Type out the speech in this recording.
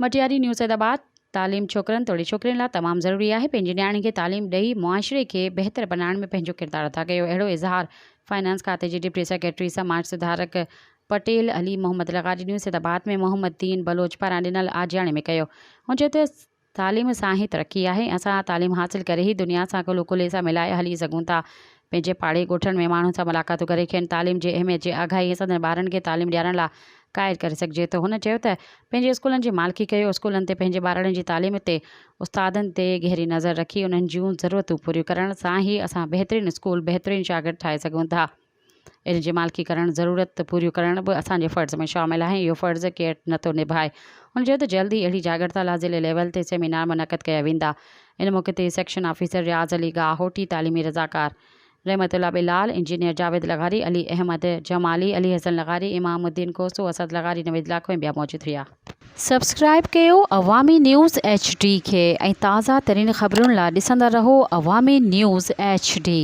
مٽياري نيو سيد آباد، تعليم ڇوڪرن توڙي ڇوڪرين لاء تمام ضروري آهي، پنهنجي نياڻين کي تعليم ڏئي معاشري کي بهتر بنائڻ ۾ پنهنجو ڪردار ادا ڪيو، اهڙو اظهار فائنانس کاتي جي ڊپٽي سيڪريٽري سماج سڌارڪ پٽيل علي محمد لغاري نيو سيد آباد ۾ محمد دين بلوچ پاران ڏنل آجياڻي ۾ ڪيو، هن چيو ته تعليم سان ئي ترقي آهي، اسان تعليم حاصل ڪري ئي دنيا سان ڪلهو ڪلهي سان ملائي هلي سگهون ٿا، پنهنجي پاڙي ڳوٺن ۾ ماڻهن سان ملاقاتون ڪري کين تعليم جي اهميت جي آگاهي ۽ سندن ٻارن کي تعليم ڏيارڻ لاء قائل ڪري سگهجي ٿو. هن چيو ته پنهنجي اسڪولن جي مالڪي ڪيو، اسڪولن تي پنهنجي ٻارڙن جي تعليم تي استادن تي گهري نظر رکي انهن جون ضرورتون پوريون ڪرڻ سان ئي اسان بهترين اسڪول بهترين شاگرد ٺاهي سگهون ٿا. ان جي مالڪي ڪرڻ ضرورت پوريون ڪرڻ به اسان جي فرض ۾ شامل آهي اهو فرض ڪير نٿو نڀائي. هن چيو ته جلد ئي اهڙي جاڳرتا لاء ضلعي ليول تي سيمينار منعقد ڪيا ويندا. ان موقعي تي سيڪشن آفيسر رياض علي گاهوٽي، تعليمي رضاڪار رحمت الله ٻلال، انجنيئر جاويد لغاري، علي احمد جمالي، علي حسن لغاري، امام الدين کوسو، اسد لغاري، نويد لاکو ۽ ٻيا موجود هيا. سبسڪرائيب ڪيو عوامي نيوز ايڇ ڊي کي ۽ تازه ترين خبرن لا ڏسندا رهو عوامي نيوز ايڇ ڊي.